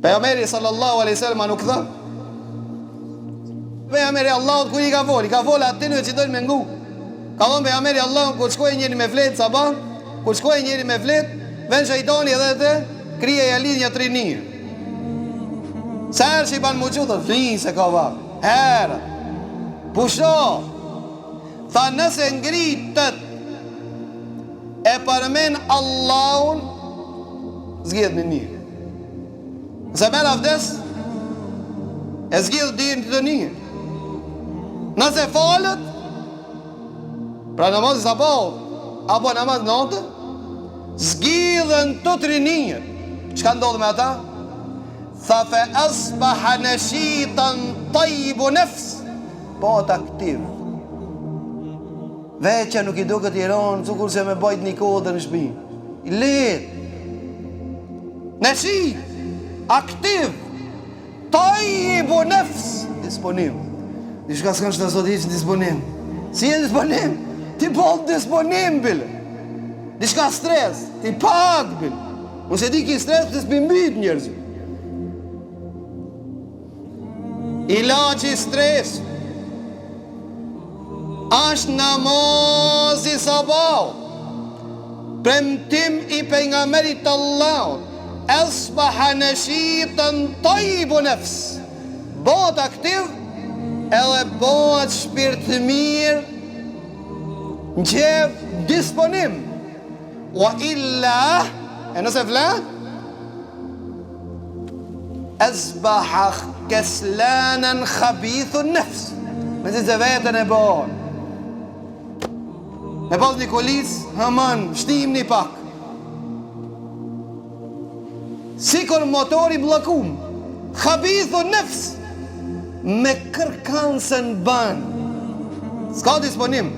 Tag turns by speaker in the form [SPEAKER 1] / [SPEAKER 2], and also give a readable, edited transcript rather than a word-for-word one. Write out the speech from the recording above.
[SPEAKER 1] Pejgamberi sallallahu alaihi wasallam a nuk tha? Pejgamberi Allahut kur i ka fol, i ka fol atyne që dojnë me ngu. Ka thonë pejgamberi Allahut kur shkoi njeri me flet sabah, kur shkoi njeri me flet, ven shejtani edhe te krye ja lidh një tri nyje. Sa herë që i ban m'u çu, thotë, fli se ka vakt. Herë. Pusho. Tha nëse ngritet e përmen Allahun, zgjidh një nyje. Nëse merr avdes, e zgjidh dy të nyje. Nëse falet, pra namazi sabahut, apo namaz natë, zgjidhen të tri nyjet. Çka ndodh me ata? Tha fe asbaha neshitan tajibu nefs, Bëhet aktiv. Vetja nuk i duket i ronë, sikurse me bajt një kodër në shpi. I lehtë. Neshit, aktiv, tajibu nefs, disponim. Diçka s'ka që të sot hiç në disponim. Si je në disponim? Ti po në disponim, bile. Diçka stres, ti pak, bile. Unë s'e di ki stres, të s'pi mbyt njerëzit. Ilaçi i stresit është namazi i sabahut. Premtim i pejgamberit të Allahut, Asbaha nashitan tayyibu nafs. Bëhet aktiv edhe bëhet shpirt mirë, n'qef disponim. Wa illa, e nëse fle, Asbaha keslanen khabithun nefs. Mezi se veten e bon. Me pas një kolis, haman, shtim një pak. Sikur motori bllokum. Khabithun nefs. Me kërkan s'e ban. S'ka disponim.